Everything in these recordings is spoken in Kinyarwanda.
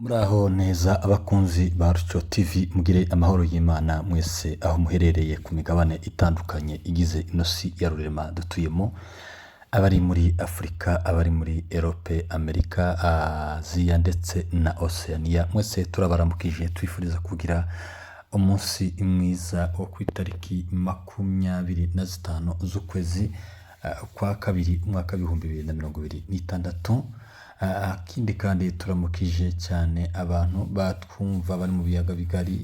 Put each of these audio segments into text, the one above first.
Muraho neza abakunzi ba Ruco TV, mugire amahoro y'Imana mwese aho muherereye ku migabane itandukanye igize ino si ya rurema dutuyemo, abari muri Afurika, abari muri Erope, Amerika, Aziya ndetse na Oceania, mwese turabaramukije twifuriza kugira umunsi mwiza wo ku itariki 25 z'ukwezi kwa kabiri umwaka w'2026. Ikindi kandi turamukije cyane abantu batwumva bari mu biyaga bigari,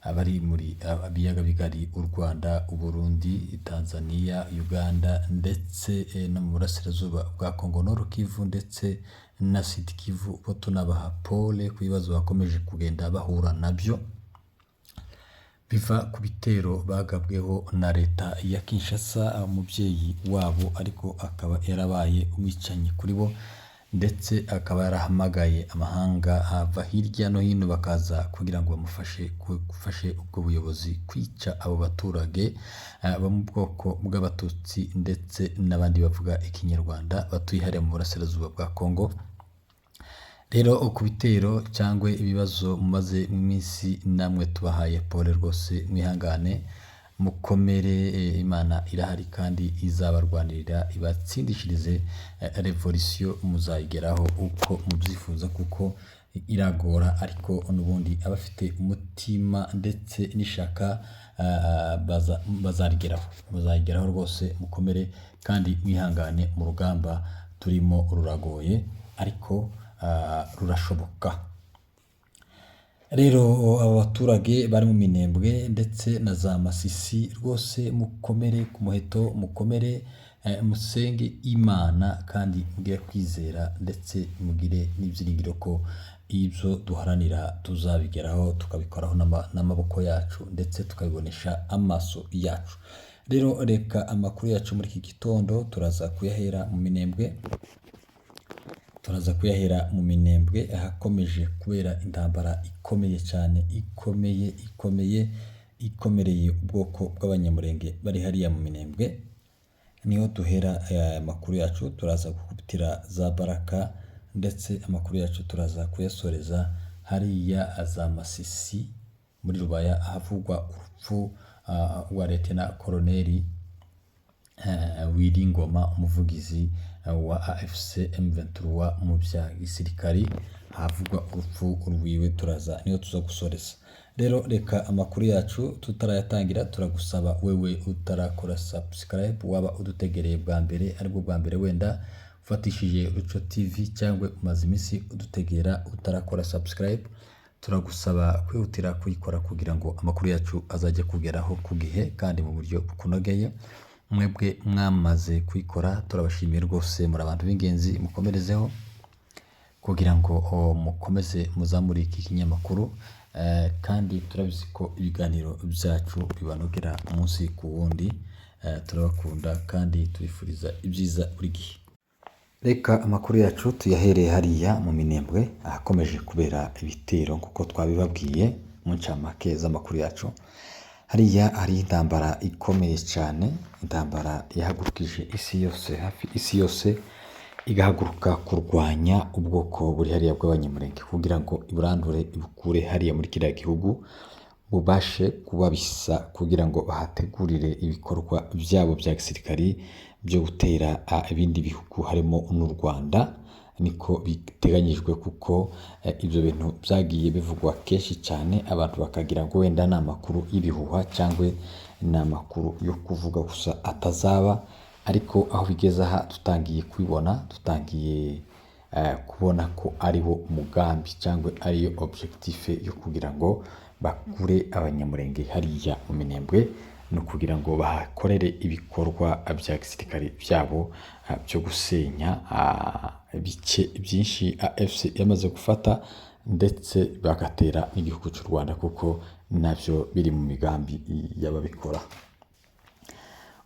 abari muri biyaga bigari, u Rwanda, Uburundi, Tanzania, Uganda ndetse no mu burasirazuba bwa Congo, Nord Kivu ndetse na Sud Kivu, bo tunabaha pole ku bibazo bakomeje kugenda bahura nabyo biva ku bitero bagabweho na leta ya Kinshasa, umubyeyi wabo ariko akaba yarabaye umwicanyi kuri bo, ndetse akaba yarahamagaye amahanga ava hirya no hino bakaza kugira ngo bamufashe gufashe ubwo buyobozi kwica abo baturage bo mu bwoko bw'Abatutsi ndetse n'abandi bavuga Ikinyarwanda batuye hariya mu burasirazuba bwa Congo. Rero ku bitero cyangwa ibibazo mumaze iminsi, namwe tubahaye pole rwose, mwihangane mukomere, Imana irahari kandi izabarwanirira ibatsindishirize, revolution muzayigeraho uko mubyifuza kuko iragora, ariko n'ubundi abafite umutima ndetse n'ishaka bazarigeraho, muzayigeraho rwose, mukomere kandi mwihangane mu rugamba turimo, ruragoye ariko rurashoboka. Rero aba baturage bari mu Minembwe ndetse na za Masisi rwose mukomere ku muheto, mukomere, musenge Imana kandi mugire kwizera ndetse mugire n'ibyiringiro ko ibyo duharanira tuzabigeraho, tukabikoraho n'amaboko yacu ndetse tukabibonesha amaso yacu. Rero reka amakuru yacu muri iki gitondo turaza kuyahera mu Minembwe, turaza kuyahera mu Minembwe ahakomeje kubera intambara ikomeye cyane, ikomeye ikomeye ikomereye ubwoko bw'Abanyamurenge bari hariya mu Minembwe, niho duhera aya makuru yacu. Turaza gukubitira za Baraka ndetse amakuru yacu turaza kuyasoreza hariya za Masisi muri Rubaya ahavugwa urupfu rwa Leta Koroneri Willy Ngoma, umuvugizi wa AFC M23 mu bya gisirikari, ahavugwa urupfu rwiwe, turaza niho tuza gusoreza. Rero reka amakuru yacu tutarayatangira, turagusaba wewe utarakora subscribe, waba udutegereye bwa mbere, aribwo bwa mbere wenda ufatishije Ruco TV cyangwa umaze iminsi udutegera utarakora subscribe, turagusaba kwihutira kuyikora kugira ngo amakuru yacu azajye kugeraho ku gihe kandi mu buryo bukunogeye. Mwebwe mwamaze kuyikora turabashimiye rwose, muri abantu b'ingenzi, mukomerezeho kugira ngo mukomeze muzamure iki kinyamakuru, kandi turabizi ko ibiganiro byacu bibanogera umunsi ku wundi, turabakunda kandi tubifuriza ibyiza buri gihe. Reka amakuru yacu tuyahereye hariya mu Minembwe ahakomeje kubera ibitero nk'uko twabibabwiye mu ncamake z'amakuru yacu. Hariya hari intambara ikomeye cyane, intambara yahagurukije isi yose, hafi isi yose igahaguruka kurwanya ubwoko buri hariya bw'Abanyamurenge kugira ngo iburandure ibukure hariya muri kiriya gihugu, bubashe kubabisa kugira ngo bahategurire ibikorwa byabo bya gisirikari byo gutera ibindi bihugu harimo n'u Rwanda. Niko biteganyijwe kuko ibyo bintu byagiye bivugwa kenshi cyane, abantu bakagira ngo wenda ni amakuru y'ibihuha cyangwa ni amakuru yo kuvuga gusa atazaba, ariko aho bigeze aha dutangiye kubibona, dutangiye kubona ko ariwo mugambi cyangwa ariyo objectif yo kugira ngo bakure Abanyamurenge hariya mu Minembwe, no kugira ngo bahakorere ibikorwa bya gisirikare byabo byo gusenya ibice byinshi AFC yamaze gufata, ndetse bagatera n'igihugu cy'u Rwanda kuko nabyo biri mu migambi y'ababikora.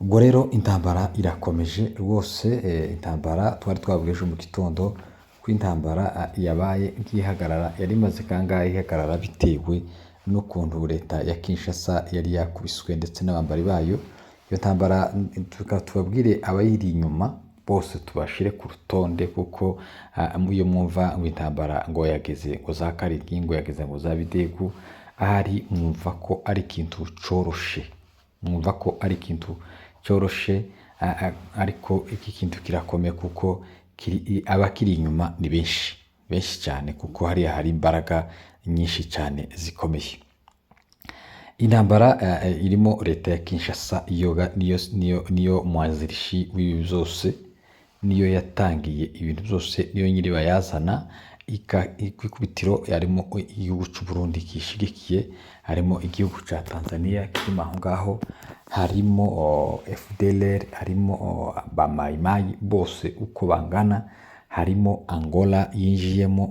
Ubwo rero intambara irakomeje rwose, intambara twari twabwiye ejo mu gitondo ko intambara yabaye nk'ihagarara, yari imaze kangahe ihagarara bitewe n'ukuntu leta ya Kinshasa yari yakubiswe ndetse n'abambari bayo. Iyo ntambara tubabwire abayiri inyuma. Bose tubashire ku rutonde, kuko iyo mwumva ngo intambara ngo yageze ngo za Karingi, ngo yageze ngo za Bidegu, ahari mwumva ko ari ikintu coroshe, mwumva ko ari ikintu cyoroshe, ariko iki kintu kirakomeye, kuko abakiri inyuma ni benshi benshi cyane, kuko hariya hari imbaraga nyinshi cyane zikomeye. Intambara irimo leta ya Kinshasa niyo mwanzilishi w'ibi byose, niyo yatangiye ibintu byose, niyo nyiri bayazana. Ku ikubitiro harimo igihugu cy'u Burundi kishigikiye, harimo igihugu cya Tanzania kirimo aho ngaho, harimo FDLR, harimo ba Mayimayi bose uko bangana, harimo Angola yinjiyemo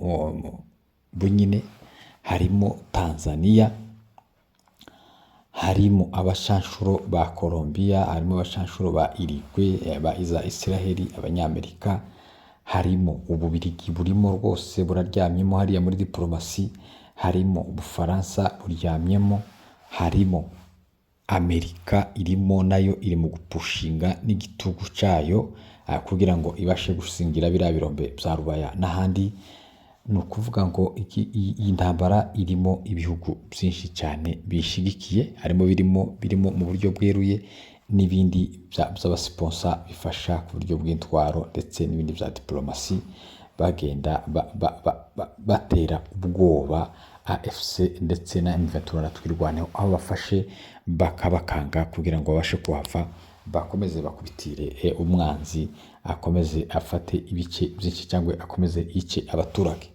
bunyine, harimo Tanzania, harimo abashanshuro ba Colombia, harimo abashanshuro ba Irigwe, ba za Israheli, abanyamerika, harimo Ububirigi burimo rwose buraryamyemo hariya muri diporomasi, harimo Ubufaransa buryamyemo, harimo Amerika irimo, nayo iri mu gupushinga n'igitugu cyayo kugira ngo ibashe gusingira biriya birombe bya Rubaya n'ahandi. Ni ukuvuga ngo iyi ntambara irimo ibihugu byinshi cyane bishigikiye, harimo birimo mu buryo bweruye n'ibindi by'abasiponsa bifasha ku buryo bw'intwaro ndetse n'ibindi bya diporomasi, bagenda batera ubwoba AFC ndetse na M23 na Twirwaneho, aho bafashe bakabakanga kugira ngo babashe kuhava, bakomeze bakubitire umwanzi, akomeze afate ibice byinshi cyangwa akomeze yice abaturage.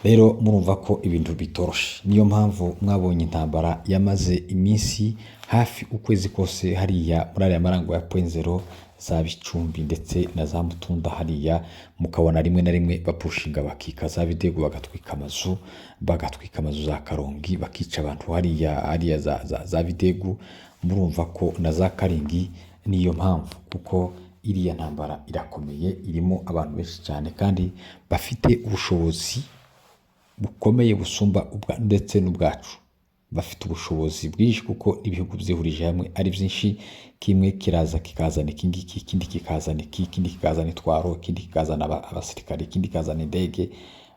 Rero murumva ko ibintu bitoroshe, niyo mpamvu mwabonye intambara yamaze iminsi hafi ukwezi kose hariya muri ariya marango ya Point Zero, za Bicumbi ndetse na za Mutunda hariya, mukabona rimwe na rimwe bapushinga bakika za Bidegu, bagatwika amazu, bagatwika amazu za Karongi, bakica abantu hariya hariya za Bidegu. Murumva ko na za Karingi niyo mpamvu, kuko iriya ntambara irakomeye, irimo abantu benshi cyane kandi bafite ubushobozi bukomeye busumba ndetse n'ubwacu. Bafite ubushobozi bwinshi kuko ibihugu byihurije hamwe ari byinshi, kimwe kiraza kikazana iki ngiki, ikindi kikazana iki, ikindi kikazana intwaro, ikindi kikazana abasirikare, ikindi kikazana indege.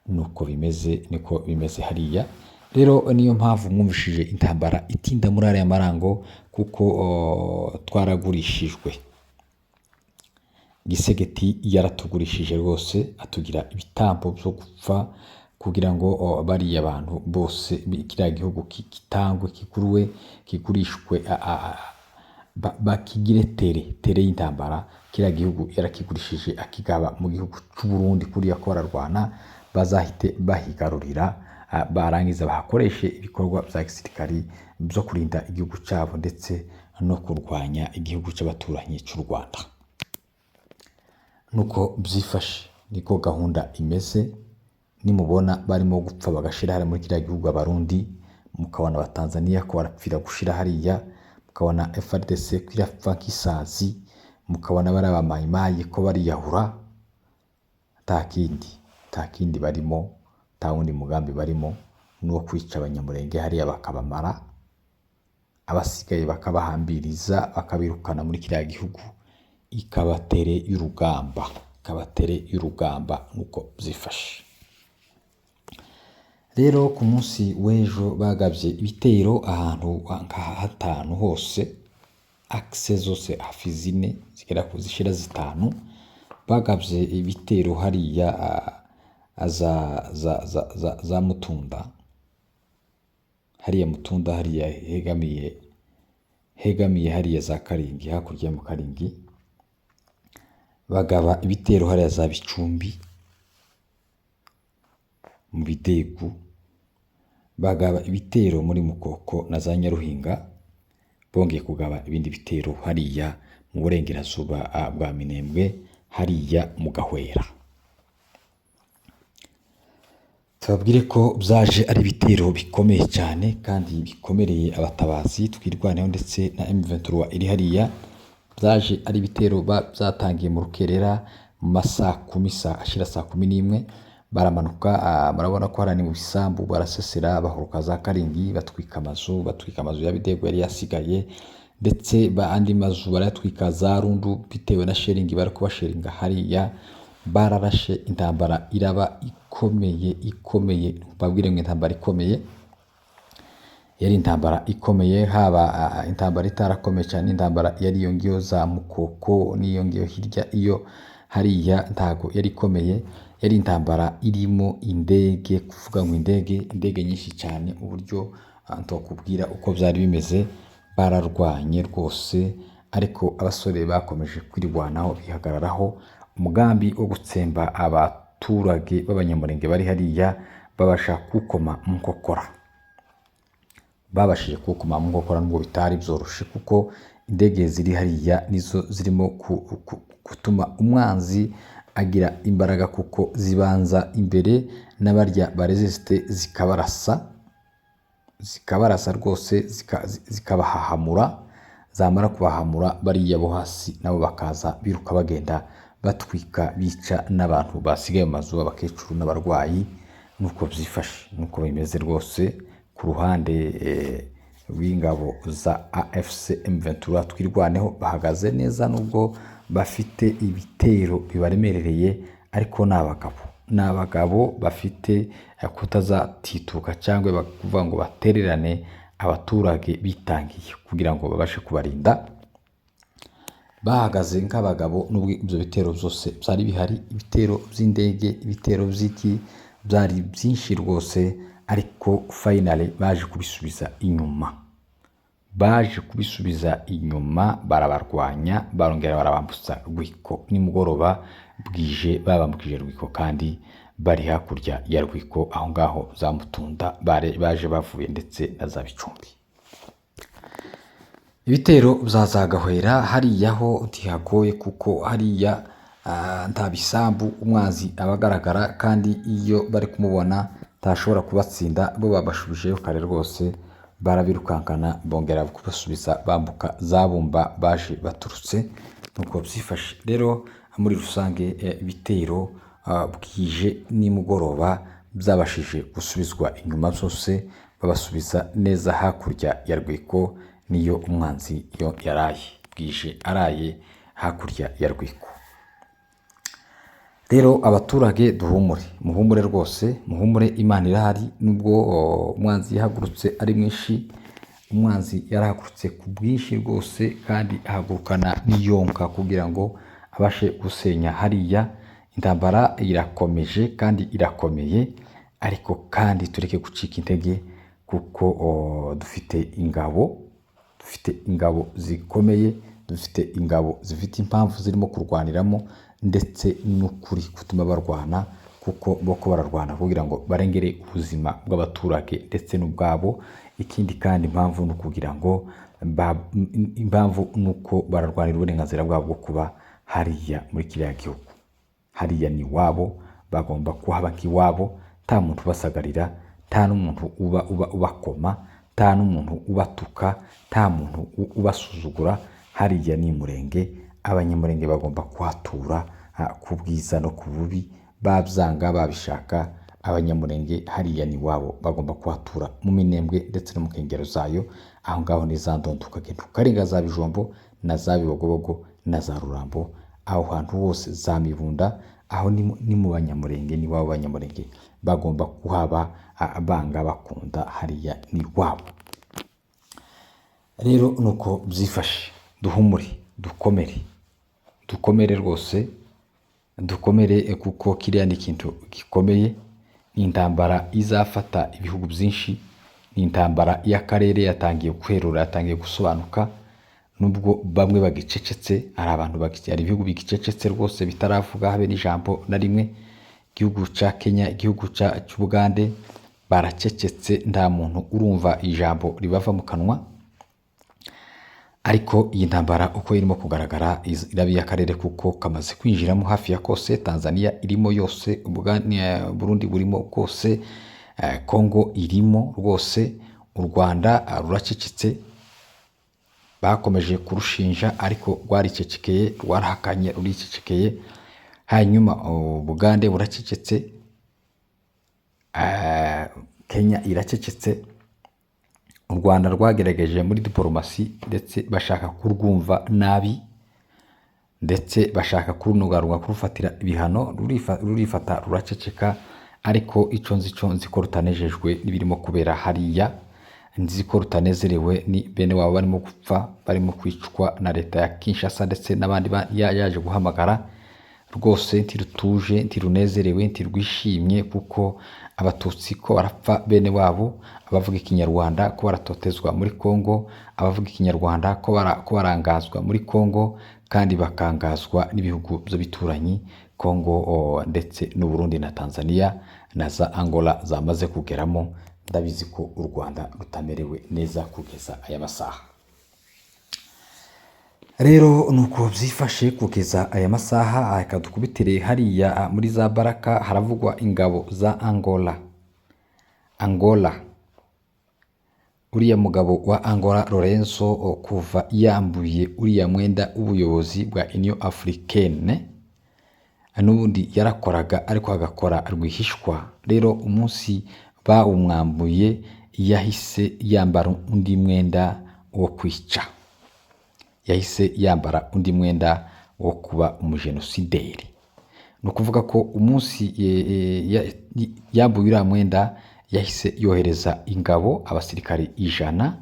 Nuko bimeze, niko bimeze hariya. Rero niyo mpamvu mwumvishije intambara itinda muri ariya marango, kuko twaragurishijwe. Gisegeti yaratugurishije rwose, atugira ibitambo byo gupfa kugira ngo bariya bantu bose kiriya gihugu kitangwe, kigurwe, kigurishwe, bakigire tere y'intambara. Kiriya gihugu yarakigurishije akigaba mu gihugu cy'u Burundi, kuriya ko bararwana bazahite bahigarurira, barangiza bahakoreshe ibikorwa bya gisirikari byo kurinda igihugu cyabo ndetse no kurwanya igihugu cy'abaturanyi cy'u Rwanda. Nuko byifashe, niko gahunda imeze. Nimubona barimo gupfa bagashira hariya muri kiriya gihugu Abarundi, mukabona Abatanzaniya ko barapfira gushira hariya, mukabona FARDC ko irapfa nk'isazi, mukabona bariya ba Mayimayi ko bariyahura, nta kindi barimo, nta wundi mugambi barimo, n'uwo kwica Abanyamulenge hariya bakabamara, abasigaye bakabahambiriza bakabirukana muri kiriya gihugu, ikabatere y'urugamba, ikabatere y'urugamba. Nuko byifashe. Rero ku munsi w'ejo bagabye ibitero ahantu nka hatanu hose, akise zose hafi zine zigera ku zishira zitanu, bagabye ibitero hariya za Mutunda, hariya Mutunda hariya hegamiye hariya za Karingi, hakurya mu Karingi, bagaba ibitero hariya za Bicumbi mu Bidegu, bagaba ibitero muri Mukoko na za Nyaruhinga, bongeye kugaba ibindi bitero hariya mu burengerazuba bwa Minembwe, hariya mu Gahwera. Tubabwire ko byaje ari ibitero bikomeye cyane kandi bikomereye abatabazi Twirwaneho ndetse na M23 iri hariya. Byaje ari ibitero byatangiye mu rukerera mu masaa kumi, ashira saa 11, baramanuka, murabona ko hariya ni mu bisambu, barasesera bahuruka za Karingi, batwika amazu, batwika amazu ya Bidegu yari yasigaye ndetse andi mazu barayatwika za Rundu bitewe na shelling bari kubasheringa hariya. Bararashe, intambara iraba ikomeye ikomeye. Mbabwire ngo intambara ikomeye, yari intambara ikomeye, haba intambara itarakomeye cyane, intambara yari iyo ngiyo za Mukoko n'iyo ngiyo hirya iyo hariya ntago yari ikomeye. Yari intambara irimo indege, kuvuga ngo indege, indege nyinshi cyane, uburyo ntokubwira uko byari bimeze. Bararwanye rwose, ariko abasore bakomeje kwirwanaho, bihagararaho. Umugambi wo gutsemba abaturage b'Abanyamulenge bari hariya babasha kuwukoma mu nkokora, babashije kuwukoma mu nkokora nubwo bitari byoroshe, kuko indege ziri hariya nizo zirimo gutuma umwanzi agira imbaraga, kuko zibanza imbere n'abarya baresiste zikabarasa, zikabarasa rwose, zikabahahamura. Zamara kubahamura, bariya bo hasi nabo bakaza biruka bagenda batwika, bica n'abantu basigaye mu mazu, abakecuru n'abarwayi. Nuko byifashe, nuko bimeze rwose ku ruhande rw'ingabo za AFC M23 Twirwaneho. Bahagaze neza nubwo bafite ibitero bibaremerereye, ariko ni abagabo, ni abagabo bafite kutazatituka cyangwa kuvuga ngo batererane abaturage bitangiye kugira ngo babashe kubarinda. Bahagaze nk'abagabo nubwo ibyo bitero byose byari bihari, ibitero by'indege, ibitero by'iki, byari byinshi rwose, ariko finally baje kubisubiza inyuma, baje kubisubiza inyuma, barabarwanya, barongera barabambutsa Rwiko. Nimugoroba bwije babambukije Rwiko, kandi bari hakurya ya Rwiko aho ngaho za Mutunda baje bavuye, ndetse na za Bicumbi. Ibitero bya za Gahwera hariya ho ntihagoye, kuko hariya nta bisambu, umwanzi aba agaragara, kandi iyo bari kumubona ntashobora kubatsinda. Bo babashubijeyo kare rwose, barabirukankana, bongera kubasubiza bambuka za Bumba baje baturutse. Nuko byifashe rero muri rusange. Ibitero bwije nimugoroba byabashije gusubizwa inyuma byose, babasubiza neza hakurya ya Rwiko, niyo umwanzi yo yaraye bwije, araye hakurya ya Rwiko. Rero abaturage duhumure, muhumure rwose, muhumure, Imana irahari. Nubwo umwanzi yahagurutse ari mwinshi, umwanzi yarahagurutse ku bwinshi rwose, kandi ahagurukana n'iyonka kugira ngo abashe gusenya hariya. Intambara irakomeje kandi irakomeye, ariko kandi tureke gucika intege, kuko dufite ingabo, dufite ingabo zikomeye, dufite ingabo zifite impamvu zirimo kurwaniramo, ndetse n'ukuri gutuma barwana, kuko boko bararwana kugira ngo barengere ubuzima bw'abaturage ndetse n'ubwabo. Ikindi kandi, impamvu ni ukugira ngo impamvu ni uko bararwanira uburenganzira bwabo bwo kuba hariya muri kiriya gihugu. Hariya ni iwabo, bagomba kuhaba nk'iwabo, nta muntu ubasagarira, nta n'umuntu uba uba ubakoma, nta n'umuntu ubatuka, nta muntu ubasuzugura. Hariya ni Murenge, Abanyamurenge bagomba kuhatura ku bwiza no ku bubi, babyanga babishaka. Abanyamurenge hariya ni iwabo, bagomba kuhatura mu Minembwe ndetse no mu nkengero zayo. Aho ngaho ni za Ndondo, ukagenda ukarenga za Bijombo na za Bibogobogo na za Rurambo, aho hantu hose za Mibunda, aho ni mu Banyamurenge, ni iwabo. Banyamurenge bagomba kuhaba banga bakunda, hariya ni iwabo. Rero nuko byifashe, duhumure, dukomere, dukomere rwose, dukomere, kuko kiriya ni ikintu gikomeye. Ni intambara izafata ibihugu byinshi, ni intambara y'akarere, yatangiye kwerura, yatangiye gusobanuka, nubwo bamwe bagicecetse. Hari abantu, hari ibihugu bigicecetse rwose, bitaravuga habe n'ijambo na rimwe. Igihugu cya Kenya, igihugu cy'Ubugande, baracecetse, nta muntu urumva ijambo ribava mu kanwa. Ariko iyi ntambara uko irimo kugaragara iraba iy'akarere, kuko kamaze kwinjiramo hafi ya kose. Tanzania irimo yose, Burundi burimo bwose, Congo irimo rwose. U Rwanda ruracecetse, bakomeje kurushinja ariko rwaricecekeye, rwarahakanye, ruricecekeye. Hanyuma Ubugande buracecetse, Kenya iracecetse, u Rwanda rwagerageje muri diporomasi, ndetse bashaka kurwumva nabi, ndetse bashaka kurunugarura, kurufatira ibihano, rurifata ruraceceka. Ariko icyo nzi cyo, nzi ko rutanejejwe n'ibirimo kubera hariya, nzi ko rutanezerewe ni bene wabo barimo gupfa, barimo kwicwa na leta ya Kinshasa ndetse n'abandi yaje guhamagara. Rwose ntirutuje, ntirunezerewe, ntirwishimye, kuko Abatutsi ko barapfa bene wabo, abavuga Ikinyarwanda ko baratotezwa muri Kongo, abavuga Ikinyarwanda ko barangazwa muri Kongo, kandi bakangazwa n'ibihugu by'abituranyi, Kongo ndetse n'u Burundi na Tanzania na za Angola zamaze kugeramo. Ndabizi ko u Rwanda rutamerewe neza kugeza aya masaha. Rero nuko byifashe kugeza aya masaha. Reka dukubitire hariya muri za Baraka, haravugwa ingabo za Angola. Angola, uriya mugabo wa Angola Lorenzo, kuva yambuye uriya mwenda w'ubuyobozi bwa Union Africaine, n'ubundi yarakoraga ariko agakora rwihishwa. Rero umunsi bawumwambuye yahise yambara undi mwenda wo kwica, yahise yambara undi mwenda wo kuba umujenosideri. Ni ukuvuga ko umunsi yambuye uriya mwenda, yahise yohereza ingabo, abasirikari 100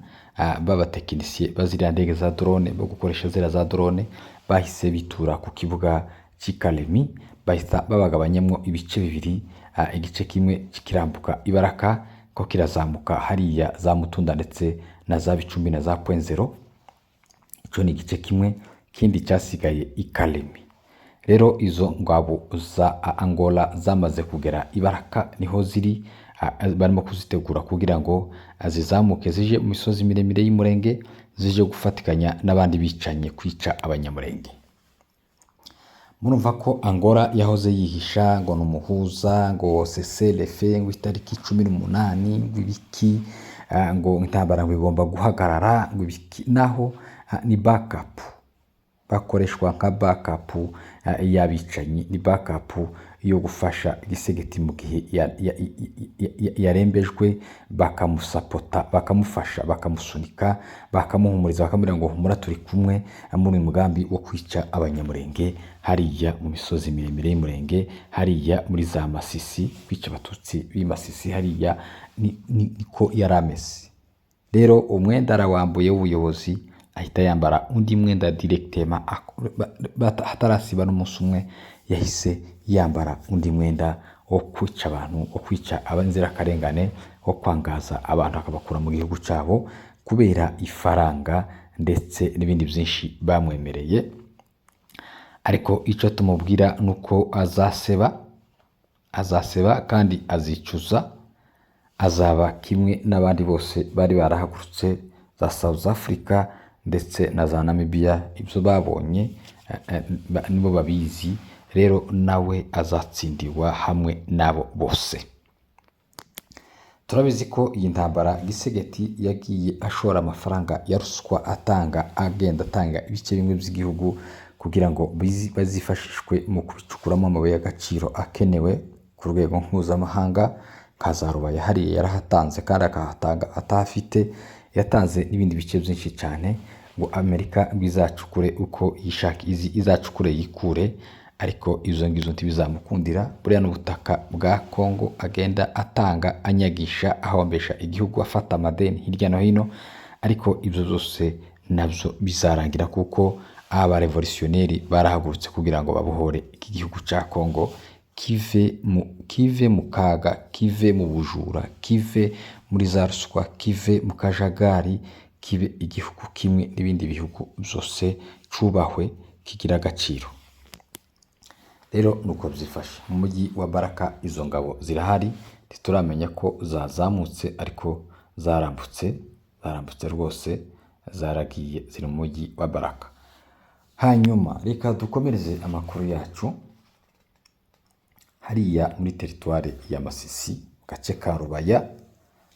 b'abatekinisiye ba ziriya ndege za drone, bo gukoresha ziriya za drone. Bahise bitura ku kibuga cy'i Kalemi, bahita babagabanyamo ibice bibiri. Igice kimwe kirambuka Ibaraka, ko kirazamuka hariya za Mutunda ndetse na za Bicumbi na za Point Zéro. Icyo ni igice kimwe, kindi cyasigaye i Kalemi. Rero izo ngabo za Angola zamaze kugera Ibaraka, niho ziri, barimo kuzitegura kugira ngo zizamuke zije mu misozi miremire y'Umurenge, zije gufatikanya n'abandi bicanye kwica Abanyamurenge. Murumva ko Angola yahoze yihisha ngo ni umuhuza, ngo cessez-le-feu, ngo itariki 18, ngo ibiki, ngo intambara ngo igomba guhagarara, ngo ibiki. Naho ni backup, bakoreshwa nka backup y'abicanyi, ni backup yo gufasha Tshisekedi mu gihe yarembejwe, bakamusapota, bakamufasha, bakamusunika, bakamuhumuriza, bakamubwira ngo humura, turi kumwe muri uyu mugambi wo kwica Abanyamurenge hariya mu misozi miremire y'Umurenge, hariya muri za Masisi, kwica Abatutsi b'i Masisi hariya. Niko yari ameze. Rero umwenda arawambuye w'ubuyobozi, ahita yambara undi mwenda directement, hatarasiba n'umunsi umwe yahise yambara undi mwenda wo kwica abantu, wo kwica ab'inzirakarengane, wo kwangaza abantu akabakura mu gihugu cyabo kubera ifaranga ndetse n'ibindi byinshi bamwemereye. Ariko icyo tumubwira ni uko azaseba, azaseba kandi azicuza, azaba kimwe n'abandi bose bari barahagurutse za South Africa ndetse na za Namibia. Ibyo babonye nibo babizi. Rero nawe azatsindirwa hamwe n'abo bose. Turabizi ko iyi ntambara Tshisekedi yagiye ashora amafaranga ya ruswa, atanga, agenda atanga ibice bimwe by'igihugu kugira ngo bazifashishwe mu kubicukuramo amabuye y'agaciro akenewe ku rwego mpuzamahanga, nka za Rubaya hariya yarahatanze kandi akahatanga atahafite. Yatanze n'ibindi bice byinshi cyane ngo Amerika ngo izacukure uko yishaka, izacukure yikure. Ariko izo ngizo ntibizamukundira. Buriya n'ubutaka bwa Kongo agenda atanga, anyagisha, ahombesha igihugu, afata amadeni hirya no hino. Ariko ibyo byose nabyo bizarangira, kuko aba révolutionnaires barahagurutse kugira ngo babohore iki gihugu cya Kongo, kive mu kaga, kive mu bujura, kive muri za ruswa, kive mu kajagari, kibe igihugu kimwe n'ibindi bihugu byose, cubahwe, kigira agaciro. Rero nuko byifashe mu mujyi wa Baraka. Izo ngabo zirahari, ntituramenya ko zazamutse, ariko zarambutse, zarambutse rwose, zaragiye, ziri mu mujyi wa Baraka. Hanyuma reka dukomereze amakuru yacu hariya muri teritwari ya Masisi, mu gace ka Rubaya,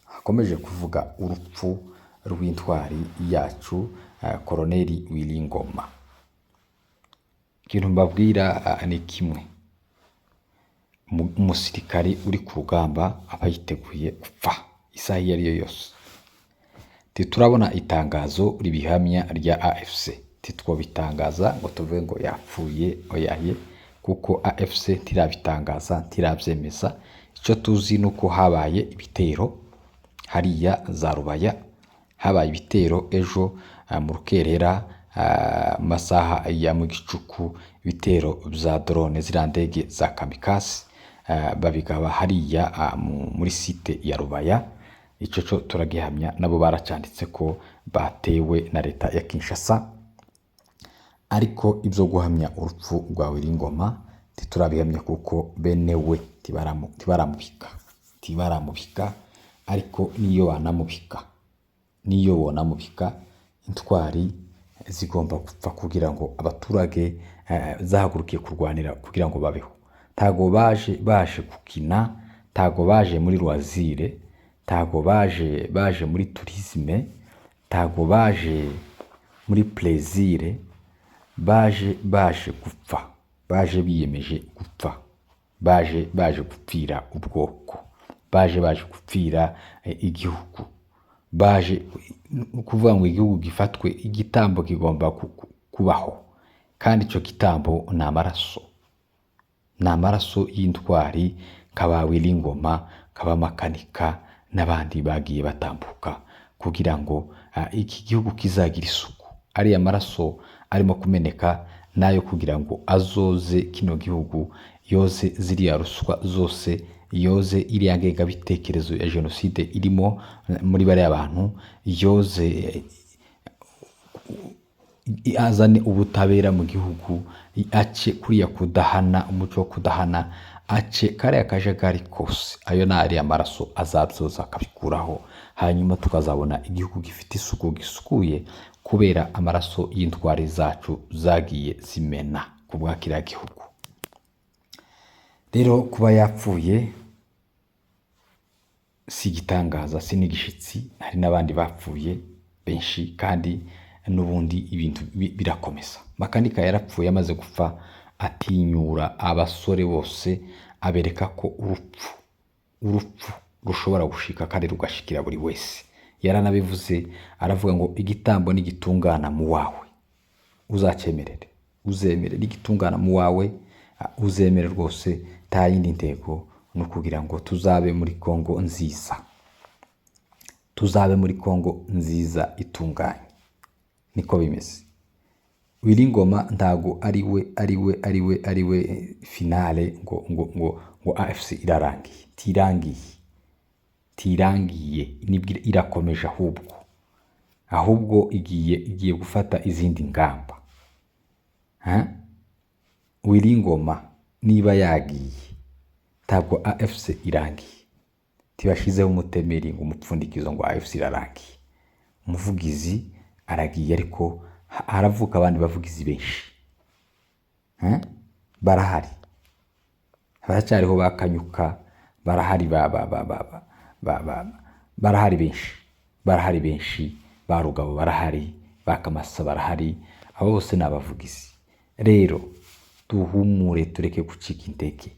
hakomeje kuvuga urupfu rw'intwari yacu, Koroneli Willy Ngoma. Ikintu mbabwira ni kimwe: umusirikari uri ku rugamba aba yiteguye gupfa isaha iyo ari yo yose. Ntiturabona itangazo ribihamya rya AFC, ntitwobitangaza ngo tuvuge ngo yapfuye, oyaye, kuko AFC ntirabitangaza, ntirabyemeza. Icyo tuzi ni uko habaye ibitero hariya za Rubaya, habaye ibitero ejo mu rukerera, mu masaha ya mu gicuku, ibitero bya drone, ziriya ndege za kamikaze, babigaba hariya muri site ya Rubaya. Icyo cyo turagihamya, nabo baracyanditse ko batewe na leta ya Kinshasa. Ariko ibyo guhamya urupfu rwa Willy Ngoma ntiturabihamya, kuko bene we ntibaramubika, ntibaramubika. Ariko niyo banamubika, niyo bonamubika, intwari zigomba gupfa kugira ngo abaturage zahagurukiye kurwanira kugira ngo babeho. Ntago baje gukina, ntago baje muri loisir, ntago baje muri tourisme, ntago baje muri plaisir, baje gupfa, baje biyemeje gupfa, baje gupfira ubwoko, baje gupfira igihugu, baje kuvuga ngo igihugu gifatwe, igitambo kigomba kubaho, kandi icyo gitambo ni amaraso, ni amaraso y'intwari nka ba Willy Ngoma, nka ba Makanika n'abandi bagiye batambuka kugira ngo iki gihugu kizagira isuku. Ariya maraso arimo kumeneka nayo kugira ngo azoze kino gihugu, yoze ziriya ruswa zose, yoze iriya ngengabitekerezo ya jenoside irimo muri bariya bantu, yoze, azane ubutabera mu gihugu, ace kuriya kudahana, umuco wo kudahana, ace kariya kajagari kose. Ayo ni ariya maraso azabyoza akabikuraho, hanyuma tukazabona igihugu gifite isuku, gisukuye, kubera amaraso y'intwari zacu zagiye zimena ku bwa kiriya gihugu. Rero kuba yapfuye si igitangaza, si n'igishitsi, hari n'abandi bapfuye benshi, kandi n'ubundi ibintu birakomeza. Makanika yarapfuye, amaze gupfa atinyura abasore bose, abereka ko urupfu rushobora gushika kandi rugashikira buri wese. Yaranabivuze, aravuga ngo igitambo nigitungana mu wawe uzacyemerere, uzemere nigitungana mu wawe, uzemere rwose. Nta yindi ntego, ni ukugira ngo tuzabe muri Kongo nziza, tuzabe muri Kongo nziza itunganye, niko bimeze. Willy Ngoma ntago ari we finale ngo AFC irarangiye, tirangiye, tirangiye, nibwo irakomeje, ahubwo igiye gufata izindi ngamba. Ha? Willy Ngoma niba yagiye, ntabwo AFC irangiye, ntibashyizeho umutemeri ngo umupfundikizo ngo AFC irarangiye. Umuvugizi aragiye, ariko haravuka abandi bavugizi benshi. Ha? Barahari, baracyariho, ba Kanyuka barahari, ba ba ba ba ba ba ba barahari benshi, barahari benshi, ba Rugabo barahari, ba Kamasa barahari, abo bose ni abavugizi. Rero duhumure, tureke gucika intege,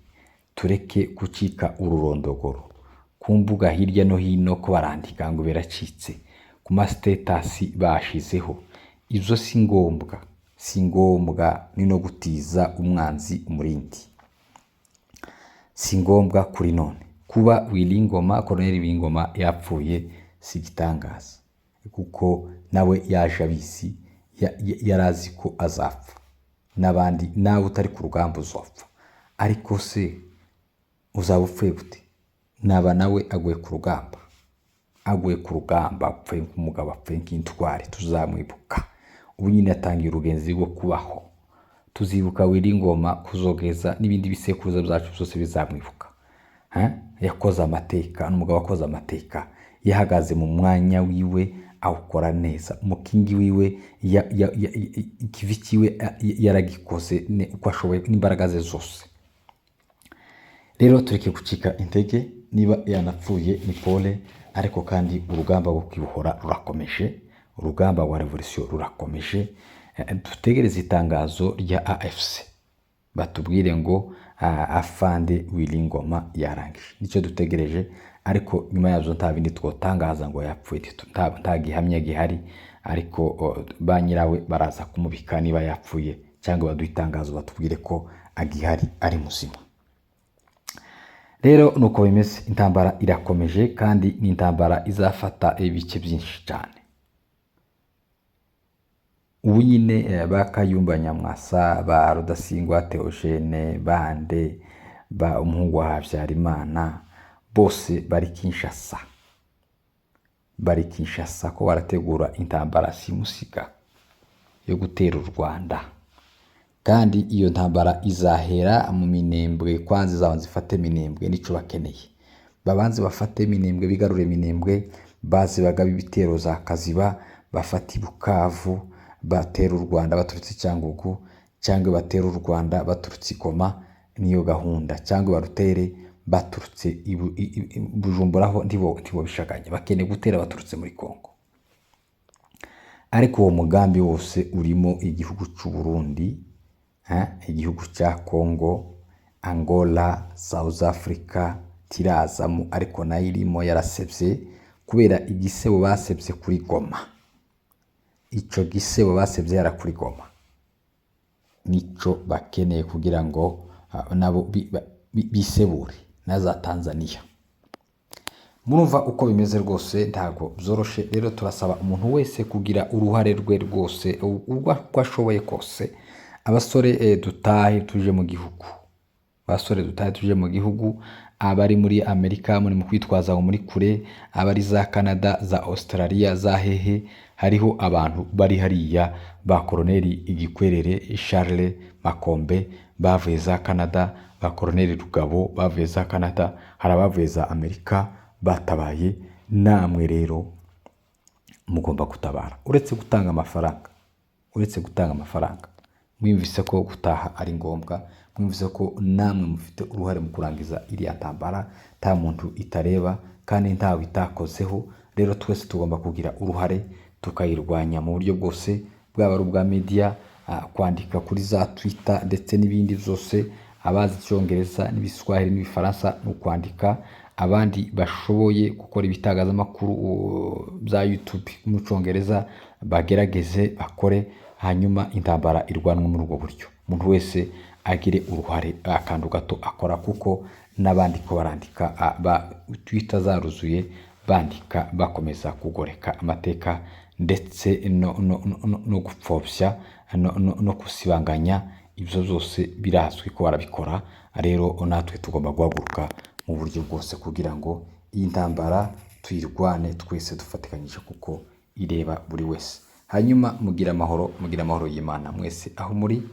tureke gucika ururondogoro. Ku mbuga hirya no hino ko barandika ngo biracitse, ku ma status bashizeho, ibyo si ngombwa, si ngombwa, ni no gutiza umwanzi umurindi, si ngombwa kuri none. Kuba Willy Ngoma, Colonel Willy Ngoma yapfuye si igitangaza, kuko nawe yaje abizi, yari azi ko azapfa, n'abandi, nawe utari ku rugamba uzapfa, ariko se uzaba upfuye gute? Naba nawe aguye ku rugamba, aguye ku rugamba, apfuye nk'umugabo, apfuye nk'intwari, tuzamwibuka. Ubu nyine yatangiye urugenzi rwo kubaho, tuzibuka Willy Ngoma kuzogeza n'ibindi bisekuruza byacu byose bizamwibuka. Ha? Yakoze amateka, n'umugabo wakoze amateka, yahagaze mu mwanya wiwe awukora neza, umukingi wiwe ikivi cyiwe yaragikoze uko ashoboye n'imbaraga ze zose. Rero tureke gucika intege, niba yanapfuye ni pole, ariko kandi urugamba rwo kwibohora rurakomeje, urugamba rwa revolution rurakomeje. Dutegereze itangazo rya AFC batubwire ngo Afande Willy Ngoma yarangije, nicyo dutegereje. Ariko nyuma yabyo nta bindi twotangaza ngo yapfuye, nta gihamya gihari. Ariko ba nyirawe baraza kumubika niba yapfuye, cyangwa baduhe itangazo batubwire ko agihari, ari muzima. Rero nuko bimeze, intambara irakomeje kandi ni intambara izafata ibice byinshi cyane. Ubu nyine ba Kayumba Nyamwasa, ba Rudasingwa Theogene, bande ba umuhungu wa Habyarimana, bose bari Kinshasa, bari Kinshasa ko barategura intambara simusiga yo gutera u Rwanda. Kandi iyo ntambara izahera mu Minembwe, kwanza izabanza ifate Minembwe, nico bakeneye. Babanze bafate Minembwe, bigarure Minembwe, baze bagabe ibitero za Kaziba, bafate Bukavu, batera u Rwanda baturutse Cyangugu, cyangwa batera u Rwanda baturutse i Goma, niyo gahunda, cyangwa barutere baturutse i Bujumbura. Ho ntibobishaganya, bakeneye gutera baturutse muri Kongo. Ariko uwo mugambi wose urimo igihugu cy'u Burundi, igihugu cya Congo, Angola, South Africa tirazamo, ariko nayo irimo, yarasebye kubera igisebo basebye kuri Goma. Ico gisebo basebye yara kuri Goma nico bakeneye kugira ngo nabo bisebure na za Tanzania. Murumva uko bimeze rwose, ntabwo byoroshe. Rero turasaba umuntu wese kugira uruhare rwe rwose uko ashoboye kose. Abasore dutahe tuje mu gihugu, abasore dutahe tuje mu gihugu. Abari muri Amerika muri mu kwitwaza ngo muri kure, abari za Canada, za Australia, za hehe, hariho abantu bari hariya ba Koroneli Igikwerere Charles Makombe bavuye za Canada, ba Koroneli Rugabo bavuye za Canada, hari abavuye za Amerika batabaye. Namwe rero mugomba gutabara, uretse gutanga amafaranga, uretse gutanga amafaranga. Mwumvise ko gutaha ari ngombwa, mwumvise ko namwe mufite uruhare mu kurangiza iriya ntambara. Nta muntu itareba kandi ntawe itakozeho. Rero twese tugomba kugira uruhare tukayirwanya mu buryo bwose, bwaba ari ubwa media, kwandika kuri za Twitter ndetse n'ibindi byose. Abazi Icyongereza n'Ibiswahili n'Ibifaransa ni ukwandika, abandi bashoboye gukora ibitangazamakuru bya YouTube mu Cyongereza bagerageze bakore, hanyuma intambara irwanwe muri ubwo buryo. Umuntu wese agire uruhare, akantu gato akora, kuko n'abandi ko barandika, Twitter zaruzuye bandika, bakomeza kugoreka amateka ndetse no gupfobya no gusibanganya. Ibyo byose birazwi ko barabikora. Rero natwe tugomba guhaguruka mu buryo bwose kugira ngo iyi ntambara tuyirwane twese dufatikanyije, kuko ireba buri wese. Hanyuma mugire amahoro, mugire amahoro y'Imana mwese aho muri.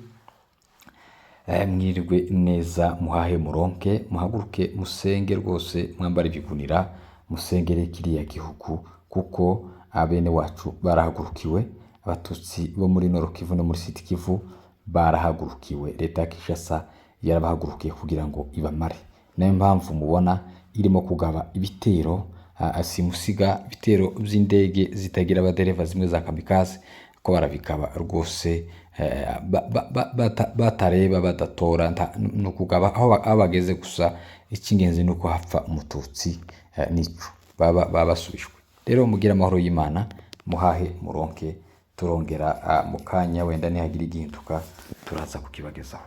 Mwirwe neza, muhahe muronke, muhaguruke musenge rwose, mwambare ibigunira, musengere kiriya gihugu, kuko abene wacu barahagurukiwe. Abatutsi bo muri Nord Kivu no muri Sud Kivu barahagurukiwe, leta ya Kinshasa yarabahagurukiye kugira ngo ibamare. Niyo mpamvu mubona irimo kugaba ibitero simusiga, ibitero by'indege zitagira abadereva, zimwe za kamikaze, ko barabigaba rwose batareba, badatora, ni ukugaba aho bageze gusa. Icy'ingenzi ni uko hapfa Umututsi, nico baba basubijwe. Rero mugire amahoro y'Imana, muhahe muronke. Turongera mu kanya, wenda nihagira igihinduka turaza kukibagezaho.